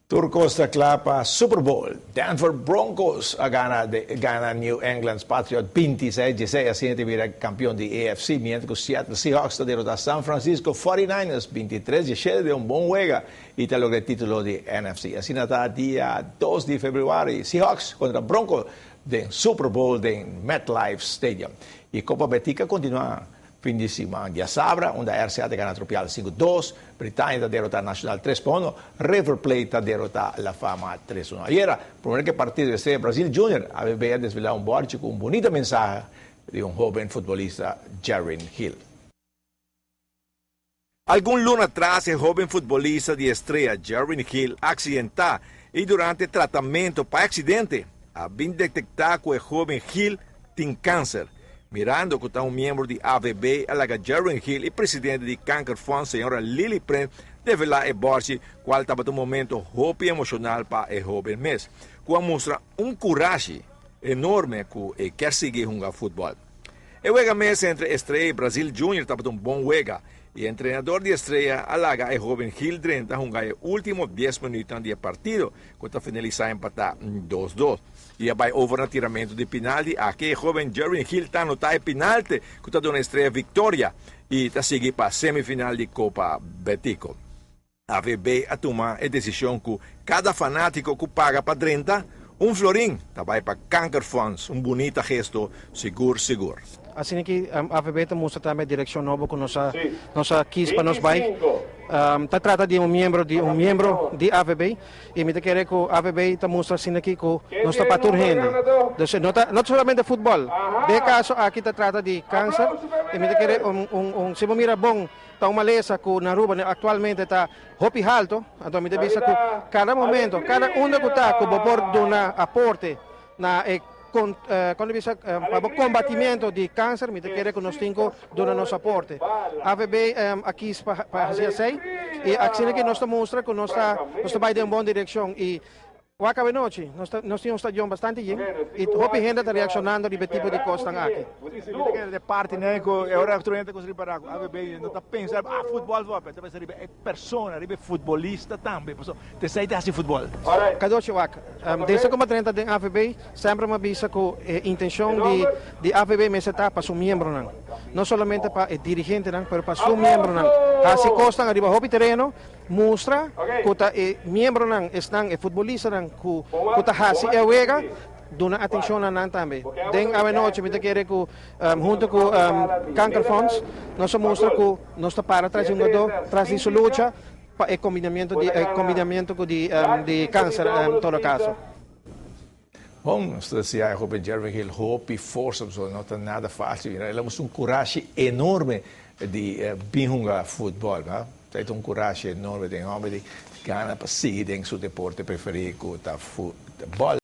Tur cos ta cla pa Super Bowl. Denver Broncos a gana New England Patriots 26-16, asina ta bira campeon di AFC, mientras cu Seattle Seahawks ta derota San Francisco 49ers 23-7 den un bon wega y ta logra e titulo di NFC. Asina ta dia 2 di februari, Seahawks contra Broncos den Super Bowl den MetLife Stadium. Y Copa Betico a continua fin di siman diasabra, unda RCA ta gana Trupial 5-2, Britannia ta derota Nacional 3-1, River Plate ta derota La Fama 3-1. Ayera, prome partido di Brasil Junior, AVB a desvela un bord cu un bunita mensahe di un hoben futbolista, Jerwin Hill. Algun luna atras, e hoben futbolista di Estrella, Jerwin Hill, a accidenta y durante tratamento pa accidente, a bin detecta cu e hoben Hill tin cancer. Mirando cu ta un miembro di AVB, a laga Jerwin Hill y presidente di Kanker Fonds, señora Lily Print, devela e borchi, cual tabata un momento hopi emocional pa e hoben mes, cu a mustra un curashi enorme cu e kier sigui hunga futbol. E wega mes entre Estrella y Brasil Junior tabata un bon wega y e entrenador di Estrella a laga e hoben Hill drenta hunga e ultimo 10 minuut di partido, cu ta finalisa empata 2-2. Y a bay over na tiramento di penalti. Aki e hoben Jerwin Hill ta anota e penalti cu ta duna Estrella victoria y ta sigui pa semifinal di Copa Betico. AVB a tuma e decision cu cada fanatico cu paga pa 30, un florin, ta bay pa Kanker Fonds, un bunita gesto, sigur, sigur. Asina cu AVB ta mustra tambe direccion nobo cu nos a kies pa nos bay. Ta trata di un miembro di AVB y mi ta kere cu AVB ta mustra asina aki cu nos ta pa tur hende. Dus no solamente futbol. Den caso aki ta trata di cancer y mi ta kere un si mira bon, ta un malesa cu na Aruba actualmente ta hopi halto, anto mi ta bisa cu cada momento, cada un cu ta cu por duna aporte na e con bisa pa combatimento di cancer, mi ta kere cu nos tin cu duna nos aporte. AVB aki pa haci esey y asina cu nos ta mustra cu nos ta bay den bon direccion y wak anochi, nos tin un stadion bastante yen y hopi hende ta reaccionando di tipo di cos aki. Di parti, ne, cu ora actualmente cu riba AVB no ta pensa, ah, futbol, ta pensa riba e persona, riba futbolista tambe, paso t'esey ta haci futbol. Cadochi, wak, desde cu m'a drenta den AVB, semper m'a bisa cu e intencion di AVB mester ta pa su miembronan. No solamente pa e dirigentenan, pero pa su miembronan. Haci cos ariba hopi tereno, mustra cu ta e miembronan, esnan e futbolistanan cu ta haci e wega, duna atencion na nan tambe. Den anochi, mi ta kere cu hunto cu Kanker Fonds, nos a mustra cu nos ta para tras di un hungador, tras di su lucha, pa e combinamento di cancer en todo caso. Bon, nos desea hoben Jervin Hill hopi forsa, no ta nada facil. El a un curashi enorme di bin hunga futbol, no? Tin un curashi enorme di homber di gana pa sigui den su deporte preferi, cu ta futbol.